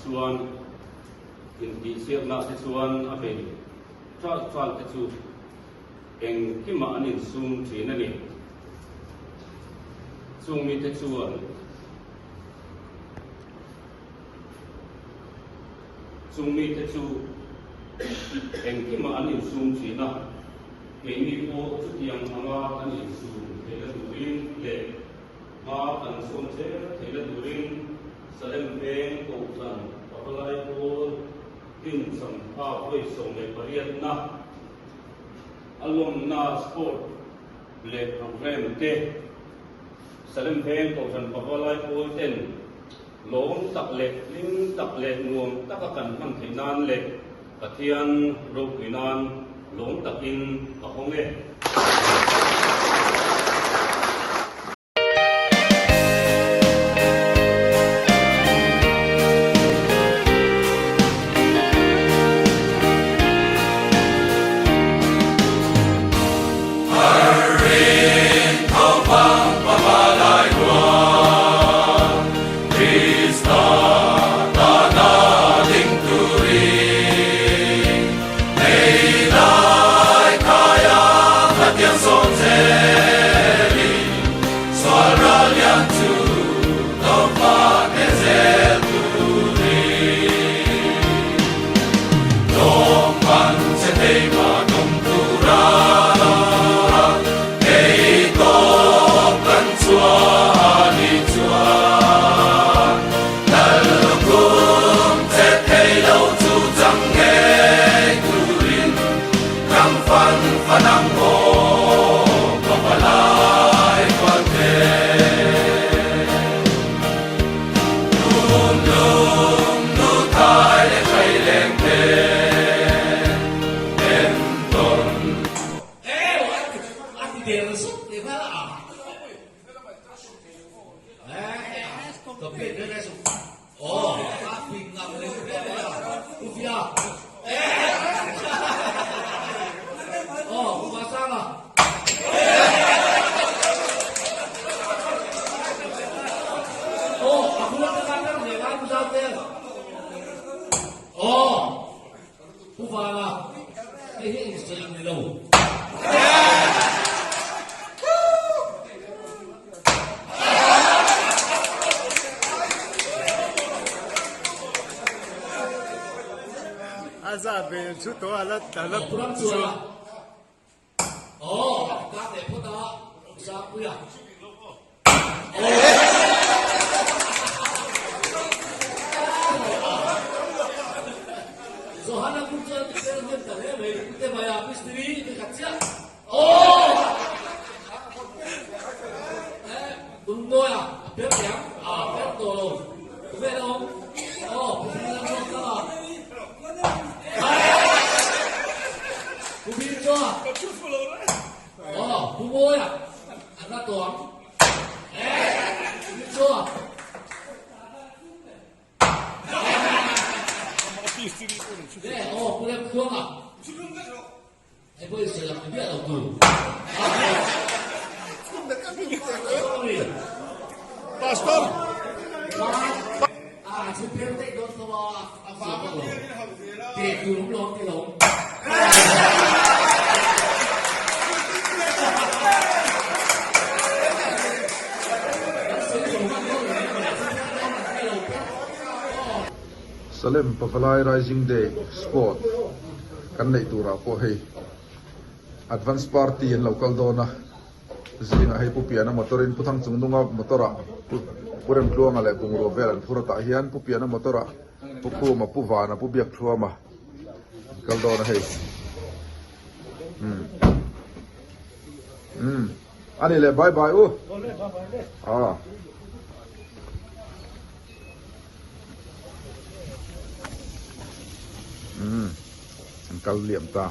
chuan intihsiaknaah te chuan a bei ṭalh ṭalh te chu engkimah an insum ṭhin a ni. Chung mite chuan Chung mite chu engkimah an insum ṭhin a, keini pawh chutiang anga kan insum theihna turin leh hma kan sawn zel theihna turin Salem Veng Kohhran Pavalai Pawl Dinchangpha vawi 18na a lawmna sport leh programme te Salem Veng Kohhran Pavalai Pawl ten Lawm tak leh hlim tak leh nuam taka kan hman theih nan leh Pathian ropui nan lawm takin ka hawng e. A zat ve chu tawh a la la chu. Pastor. Salem Pavalai Rising Day Sport kan neih turah pawh hei Advance Party an lo kal dawn a, zingah hei Pu Piana motor in Pu Thangchungnunga motor ah Pu Remtluanga leh bungrua vel an phur a tah hian Pu Piana motor ah Pu Khuma, Pu Vana, Pu Biakthuama an kal dawn a hei. Umm. Umm. A ni le bye bye u. Ah. Umm. An kal liam ta.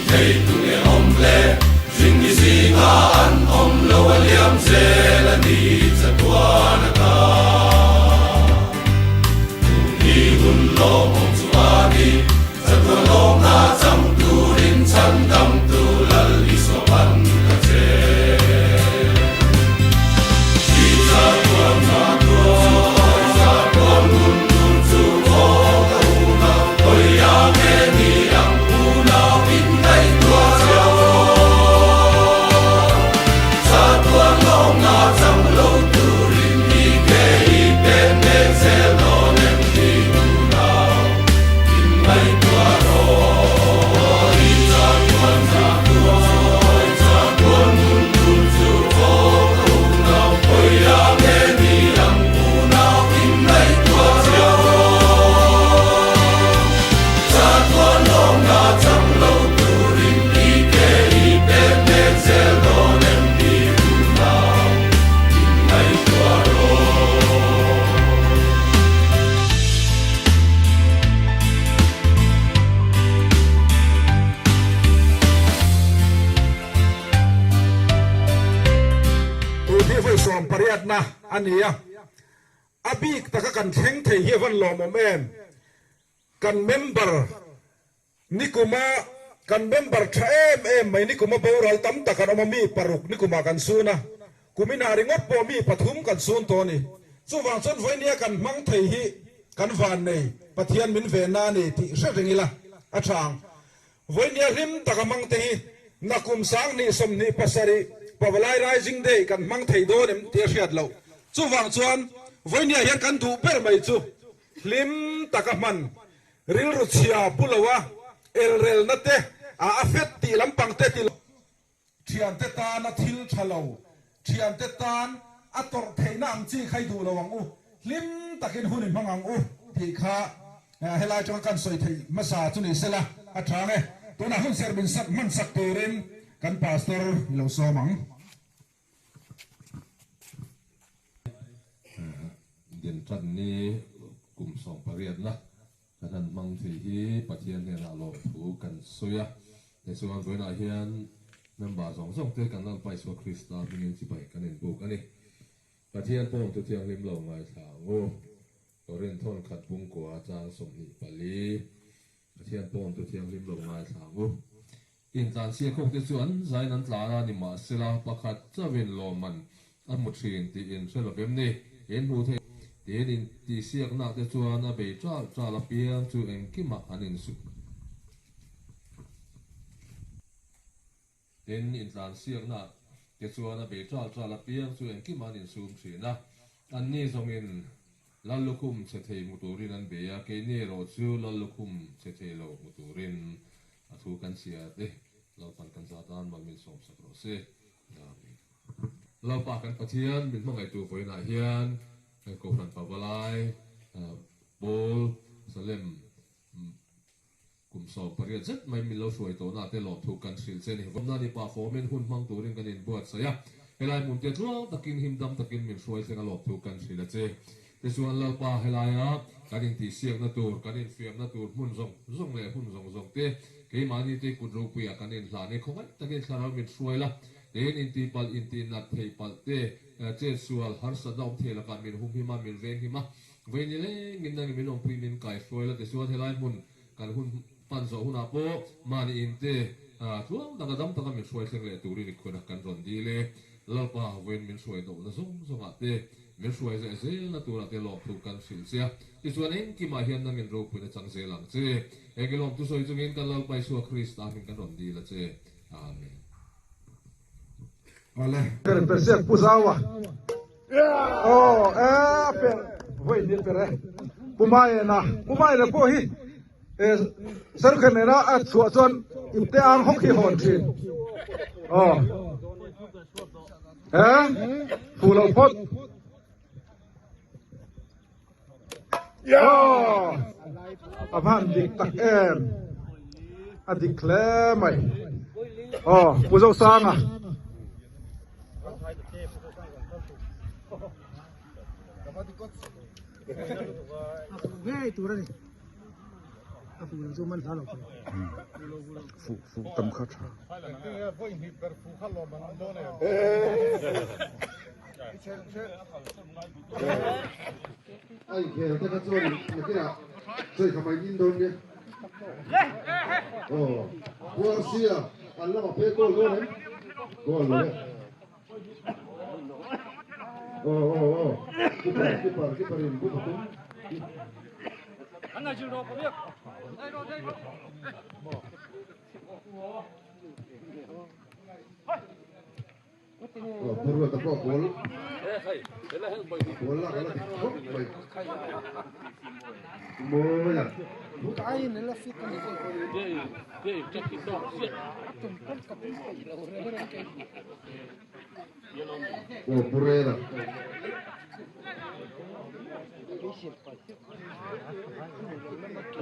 thei tunge awm le? Hringni zinga an awm lo a liam zel a ni chatuan ata. Tun hi hun lawmawm chu a ni, chatuan lawmna chang turin chhandamtu Lal Isua pan ta che. Hi chatuan chatuan chatuan nun tur chu aw ka una hawiah nge ni ang unau in ngaihtuah chiau aw. Chatuan lawmna chang lo turin i ke i pen mek zel dawn em ti unau in ngaihtuah rawh. I chatuan chatuan chatuan nun tur chu aw ka unau hawiah nge ni ang unau in ngaihtuah chiau rawh. Chatuan lawmna chang lo turin i ke i pen mek zel dawn em ni unau in ngaihtuah rawh. Tun hi vawi 18na a ni a, a bik taka kan thleng thei hi a van lawmawm em? Kan member nikuma kan member tha em em mai nikuma boral tam tak an awm a, mi paruk nikumah kan sun a, kuminah ringawt pawh mi pathum kan sun tawh a ni. Chuvang chuan vawinia kan hmang thei hi kan van nei Pathian min venna a ni tih hre reng ila a tha ang. Vawinia hlim taka hmang te hi nakum 2027 Pavalai Rising Day kan hmang thei dawn em tih a hriat loh. Chuvang chuan vawinia hian kan duh ber mai chu Hlim taka hman rilru chhia pu lo a, elrelna te a a fet tih lampang te ti lo. Thiante tana thil tha lo, thiante tan a tawrh theihna ang chi kha i duh lo ang u, hlim takin hun i hmang ang u tih kha helai atanga kan sawi theih hmasa chu ni sela a tha ang e. Tunah hun serh min sak hman sak turin kan Pastor i lo sawm ang. Din tan ni kum 18na kan han hmang thei hi Pathian hnenah lawmthu kan sawi a. Tichuan vawiinah hian member zawng zawng te kan Lalpa Isua Krista hmingin chibai kan inbuk a ni. Pathian pawm chu thianghlim lo ngaithla ang u. Korin thawn khat bungkua chang 24. Pathian pawm chu thianghlim lo ngaithla ang u. Intlanchhia khawk te chu an zain an tlan a, nimahsela pakhat chauhin lawmman a hmu thin tih in hre lovem ni? In hmuh theih tiin intihsiaknak te chuan a bei ṭal ṭal apiang chu engkimah an insuk. Tin, intlansiaknak te chuan a bei ṭal ṭal apiang chu engkimah an insum ṭhin a, anni zawngin Lal lukhum chhe thei hmu turin an bei a, keini erawh chu Lal lukhum chhe thei lo hmu turin a thu kan chhiat e. Lalpan kan za tan mal min sawmsak rawh se. Amen. Lalpa kan Pathian min hmangaihtu vawiinah hian Kohhran Pavalai Pawl Salem Kum 18 zet mai min lo hruai tawhna te lawmthu kan hrilh che a ni. Vawmna ni pah fawmin hun hmang turin kan inbuatsaih a, helai hmun te tluang takin him dam takin min hruai thleng a lawmthu kan hrilh a che. Tichuan Lalpa helaia kan intihsiakna tur, kan infiamna tur hmun zawng zawng leh hun zawng zawng te keimahni te kut ropuiah kan inhlan e, khawngaih takin thlarau min hruai la, tiin intihpalh intihnat theih palh te, chetsual harsatna awm thei lakah min humhim a, min venghim a. Vei ni lengin nangin min awmpui min kaihruai la tichuan helai hmun kan hun pan zawh hunah pawh mahni inte tluang taka dam taka min hruai thleng leh turin i khuna kan rawn dil e. Lalpa vawiin min hruai dohna zawng zawngah te, min hruai zeh zelna turah te lawmthu kan hrilh che a. Tichuan engkimah hian nangin ropuina chang zel ang che. Eng i lawmthu sawi chungin kan Lalpa Isua Krista hming kan rawn dil a che. Amen. Awle. Per per siak pu zau a. Aw e per vawi hnih per e. Pu Maena Pu Maena pawh hi e sarkha nena a chhuah chuan ipte ang hawk hi hawn thin. Aw. E fu lo phawt. Aw a van dik tak em a dik hle mai aw Pu Zosanga A fu ngei tur a ni. A fu lo chu man hla lo tur. Fuh fuh tam kha tha. A inkhel te kha chuan nakinah sawi kha mai nin dawn nia. Aw, Puarsia an lama phe goal dawn em? Goal lo e. Aw aw aw, keeper keeper keeper in bum a tum. Aw Puruata pawh ball ball lak a la dik khawp mai. Mawi a. Aw Purela.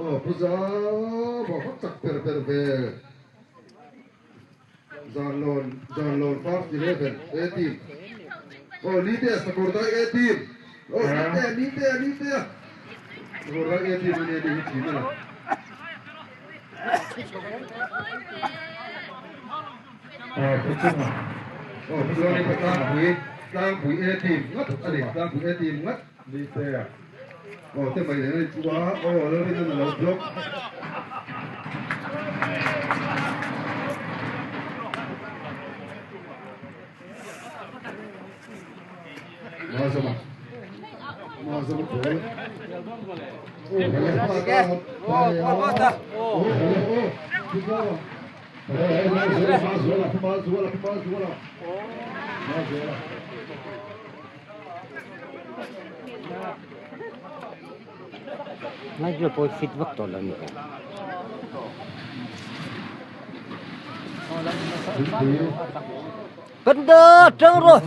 Aw Puza pawh hawk chak per per ve. Zanlawn Zanlawn first 11 A team aw Nitea Sakawrdai A team aw Nitea Nitea Nitea Sakawrdai A team ania tih hi thin a la. Aw Pu Chunga aw Pu Chunga hi Tlangpui Tlangpui A team ngat a ni Tlangpui A team ngat Nitea aw te mai leh chu a aw Lalrinana lo block. Mazama Mazama ball aw aw aw Mazuala Mazuala Mazuala Mazuala Nigel pawh fit vak tawh lo ni. Benda tang rawh.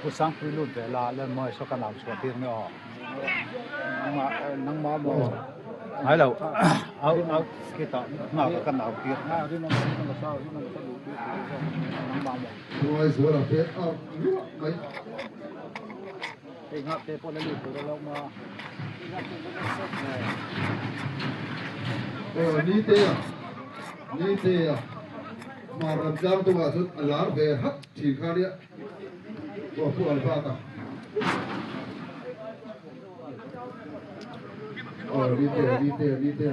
Pu Sangpui lut ve la Lalmawi saw ka nau chhuah tir nge aw. Nangmah nangmah maw ngai lo au au khitah nghak a ka nau tir nangmah maw. Hruai zual a pek a luah mai. Hei nghak te pawh la lut tur a lo ma. Aw Nitea Nitea Hmar ram tlang tungah chuan a lar ve hat thin kha nia. Aw Pu Albert-a. Aw Nitea Nitea Nitea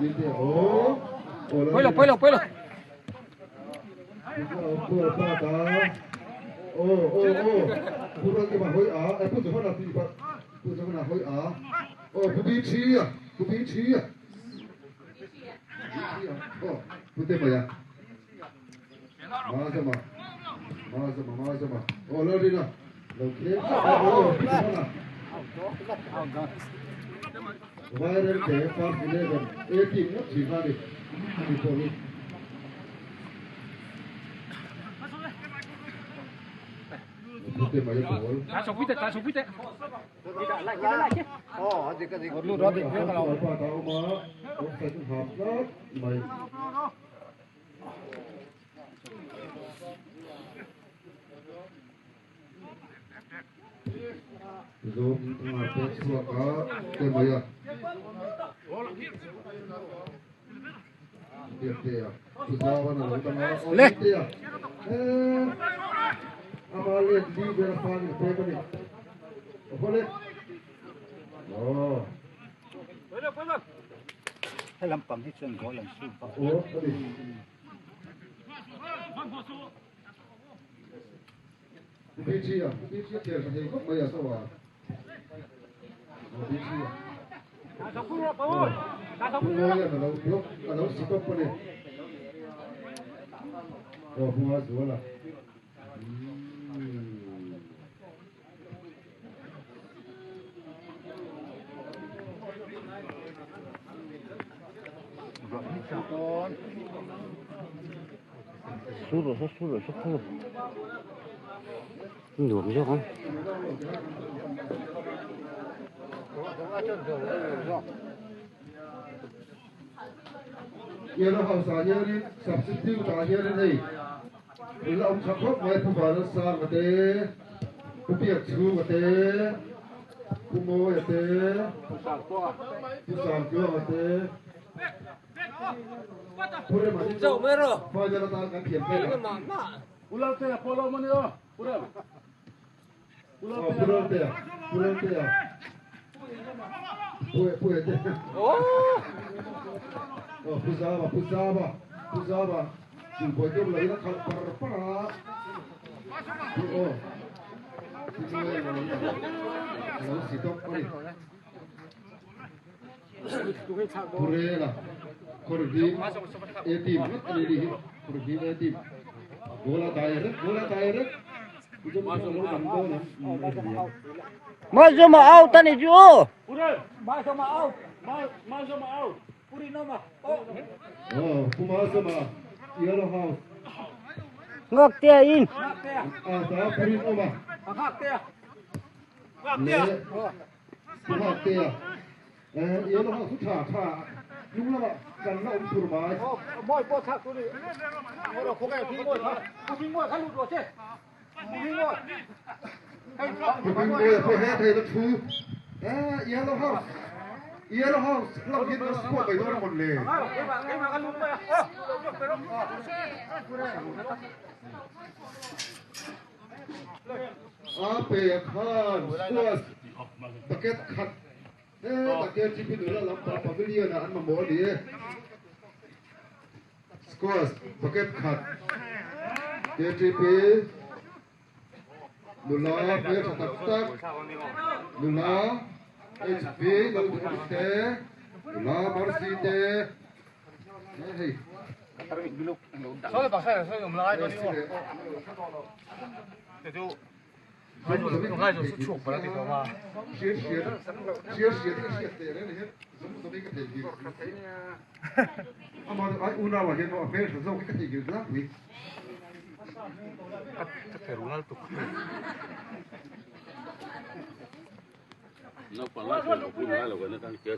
Nitea aw aw Pawilo pawilo pawilo. Pu Albert-a aw aw aw Pu Ruatkima hawi a eh Pu Johana tih pah Pu Johana hawi a aw Pu Bithia Pu Bithia Bithia aw Pu Temaia. Mazama Mazama Mazama aw Lalrina lo thleng aw Johana Viral te first 11 A team ngawt thin kha a ni ani pawh hi. Pute mai a ball. Alpha ta awm a, offside an hap tlat mai. Zawm a pek chhuak a, te mai a. Biaktea, Thuzavan a lo dang a, aw Biaktea, eh, ama let li ber a fangin a pek a ni. Aw hawle. Aw. He lampang hi chuan goal an sum vak. Aw, a ni. Bithia, Bithia khel tha thei khawp mai a saw a. Bithia. Pumawian a lo block, a lo stop a ni. Aw, Puma zual a. Su rawh se, su rawh se khaw nuam zawk ang. Yellow House ah hianin substitute ah hianin hei la awm tha khawp mai Pu Vanlalsanga te. Pu Piak Chhunga te, Pu Mawia te, Pu Sangtluanga te, Pu Rema te chu final atan kan thiam pek a. Pu Laltea pawh lo awm a ni aw, Pu Rem. Pu Laltea, Pu Laltea, Pu Pu Ete. Aw Pu Zama, Pu Zama, Pu Zama, Chilbuai tum lo in a khalh par par a. Pu aw, Pu Mawia a lo si tawp a ni. Pu Rela, Khawrhim A team ngat a ni nih hi, Khawrhim A team. Goal a direct, goal a direct. Pu Zuma chu a lo dang dawn ang. Mazuma out a ni chu. Mazuma out, Mazuma out. Aw, Pu Mazuma, Yellow House. Ngaktea in. Ah, ta Pu Rinawma. Ngaktea. Ngaktea. Pu Ngaktea. Eh, Yellow House chu tha tha. Hnung lamah kan la awm tur mai. Mawi pawh thlak tur ni. Mawi khaw nge Pu Mawi kha. Pu Mawi kha lut rawh che. Pu Mawi. Pu Mawi a pawh he thei la thu. Eh, Yellow House. Yellow House lam hian kan score mai dawn a mawn le. A pe khan squash bucket khat hetah KGP nula lampang pavilion ah an mamawh a ni e. Squash bucket khat KGP nula hmeltha tak tak nula HV Lalduhawm te nula Mercy te hei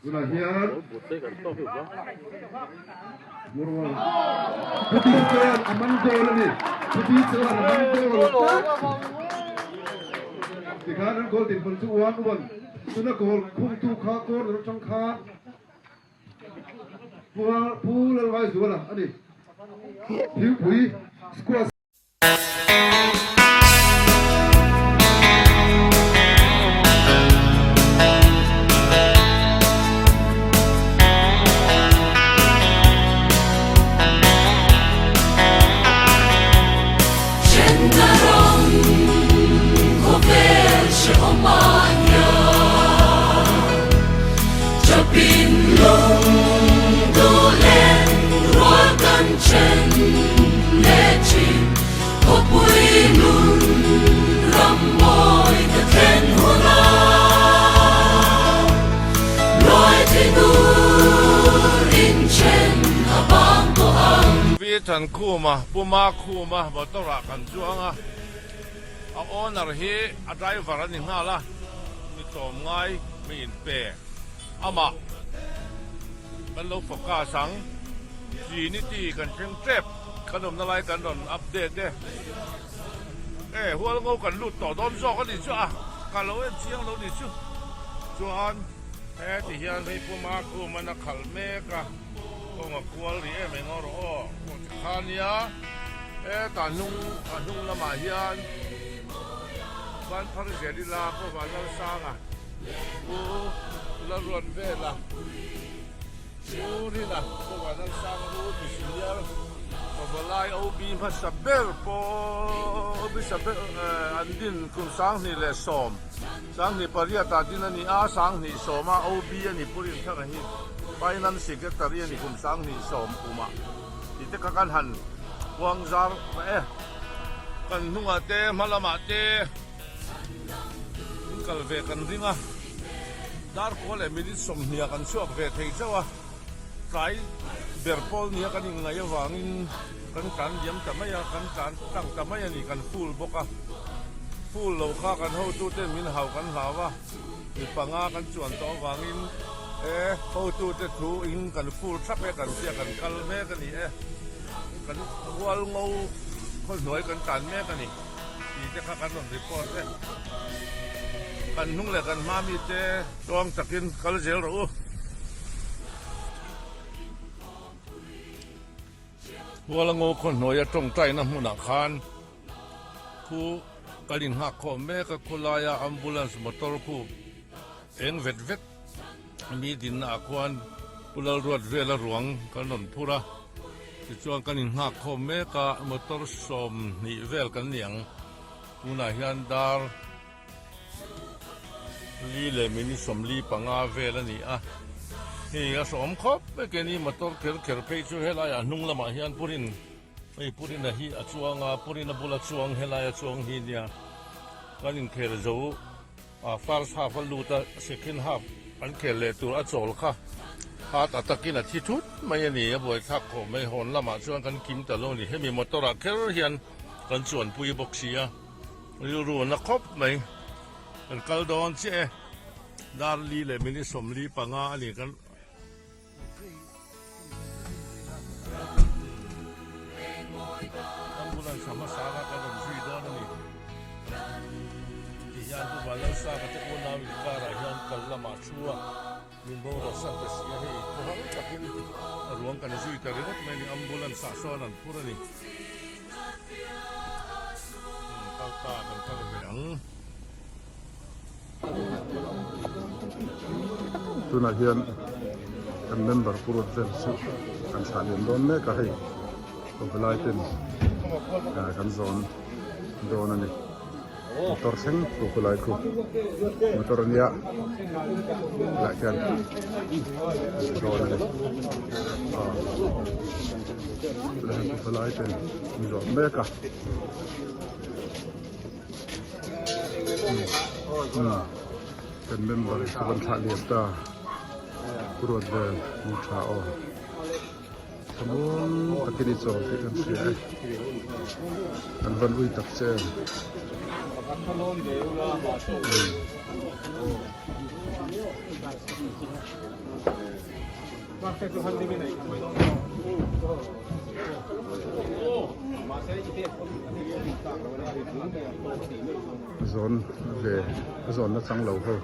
Tunah hian Puti chuan a man goal a ni. Puti chuan a man goal tlat. Tikhan an goal dinhmun chu 1-1. Tuna goal khungtu kha corner atang khan Pu Lalngaizuala a ni. Thingpui squash. Thankhuma, Puma Khuma motor ah kan chuang a, a owner hi a driver a ni nghal a, mi tlawm ngai mi in pe amah kan lo focus ang, Trinity kan thleng tep. Kan awmna lai kan rawn update e. E Hualngo kan lut tawh dawn zawk a nih chu a, ka lo en chiang lo nih chu. Chuan he ti hian hei Puma khum an a khalh mek a, kawng a kual rih em eng erawh aw pawh ti kha nia. He ta hnung a hnung lamah hian Vanphar Zelila pawh Vanlalsanga Pu Lalruatvela. Chhungrila kawngah Lalsang Rul Misiniar Pavalai OB hmasa ber pawh OB hmasa ber an din kum 2010, 28 ah din a ni a, 2010 ah OB a ni Pu Rinthanga hi Finance Secretary a ni kum 2010 kumah tih te kha kan han puang zar reh e. Kan hnungah te hma lamah te in kal ve kan ring a. Darkua leh minute 20 kan chhuak ve thei chauh a, tlai ber pawl nia kan inngaih avangin kan tlan liam ta mai a, kan tlan tlang ta mai a ni, kan full bawk a. Full lo kha kan hotuten min hau kan hlau a, mi panga kan chuan tawh avangin e hotute thu in kan full thlap e kan tia kan kal mek a ni e, kan hual ngo khaw hnuai kan tlan mek a ni. Tih te kha kan rawn report e. Kan hnung leh kan hma mite tawng takin kal zel rawh u. Hualango khaw hnuaia tawngtaina hmunah khan khu kan inghak khawm mek a, khawlaia ambulance motor khu eng vet vet mi dinna ah khuan Pu Lalruat vela ruang kan rawn phur a, tichuan kan inghak khawm mek a, motor 20 vel kan ni ang, tunah hian dar li leh minute 45 vel a ni a, hei a hrawm khawp mai keini motor kher kher phei chu helaiah hnung lamah hian Purin hei Purina hi a chuang a, Purina bula chuang helaia chuang hi nia kan inkhel zo. A first half a lut a, second half an khel leh tur a chawl kha heart attack in a thi thut mai a ni. A buaithlak khawp mai, hawn lamah chuan kan kim ta lo a ni. Hemi motor ah kher hian kan chuanpui bawk si a, rilru a na khawp mai. Kan kal dawn chiah e, dar li leh minute 45 a ni kan. Ambulance a hmasa kha kan rawn zui dawn a ni. Ti hian Pu Vanlalsanga te unau inkarah hian kal lamah thu a, min boral san ta si a, hei khawhar takin a ruang kan zui ta ringawt mai a ni, ambulance ah sawn an phur a ni. Kal ta kan kal ve ang. Tunah hian kan member Pu Ruat vel chu kan thlah liam dawn mek a hei pavalai ten kan zawn dawn a ni motor thleng khu khulai khu motor a nia lah hian dawn a ni tunah hian pavalai ten an zawn mek a. Kan member ka van thlah liam ta Pu Ruat vel hmu tha aw thlamuang takin i chawl tih kan hria e kan van ui tak che em. Zawn ve a zawn na chang lo ho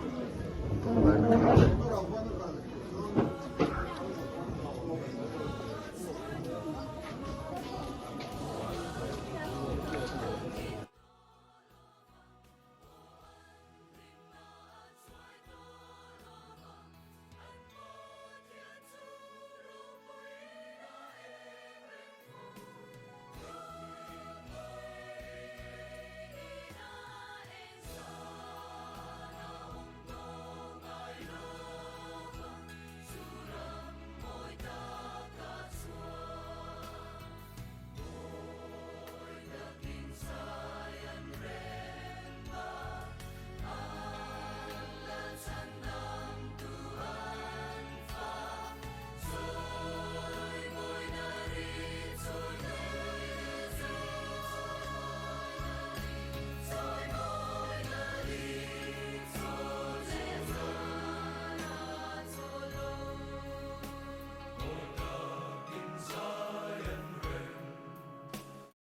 an tawk lai mek te.